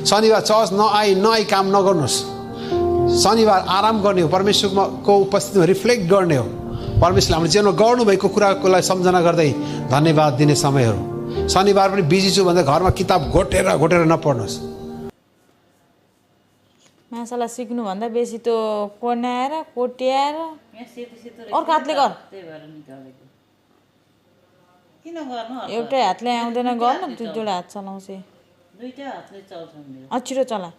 शनिबार चर्च नआई काम नगर्नुहोस्। शनिबार आराम गर्ने हो, परमेश्वरको उपस्थितिमा रिफ्लेक्ट गर्ने हो, परमेश्वरले हाम्रो जीवनमा गर्नुभएको कुराको लागि सम्झना गर्दै धन्यवाद दिने समयहरू। शनिबार पनि बिजी छु भन्दा घरमा किताब घोटेर नपढ्नुहोस्। माछालाई सिक्नुभन्दा बेसी त्यो कोन्याएर कोट्याएर अर्को हातले गर, एउटै हातले आउँदैन गर्न, दुईवटा हात चलाउँछ। छिटो चला।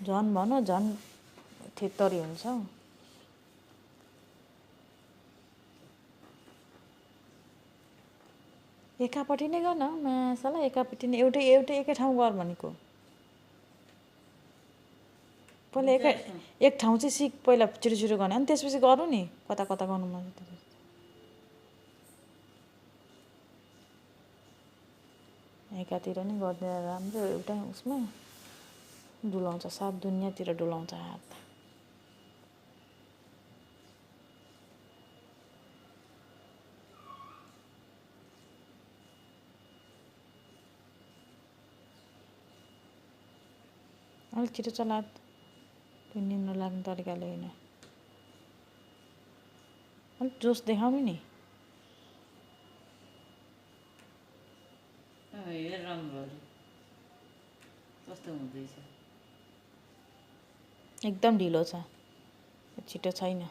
झन् भन झन् थेतरी हुन्छ। एकापट्टि नै गर्न माछालाई, एकापट्टि नै एकै ठाउँ गर भनेको। पहिला एक ठाउँ चाहिँ सिक, पहिला छिटो गर्ने, अनि त्यसपछि गर्नु नि कता गर्नु मन। एकातिर नै गर्दा राम्रो, एउटा उसमा डुलाउँछ, 7 दुनियाँतिर डुलाउँछ हात। अलिक छिटो चला, त्यो निम्न लाग्ने तरिकाले होइन, अलिक जोस देखाउनु नि। एकदम ढिलो छ, छिटो छैन।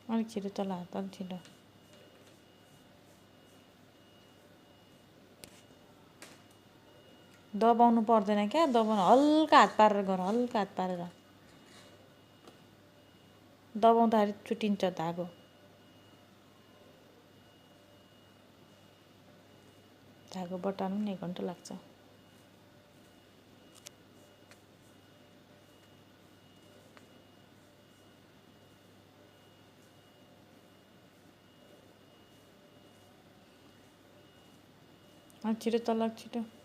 अलिक छिटो चला, अलिक छिटो। दबाउनु पर्दैन क्या, दबाउनु हल्का हात पारेर गर, हल्का हात पारेर। दबाउँदाखेरि छुट्टिन्छ धागो। धागो बटाल्नु नि 1 घन्टा लाग्छ। छिटो चला, छिटो।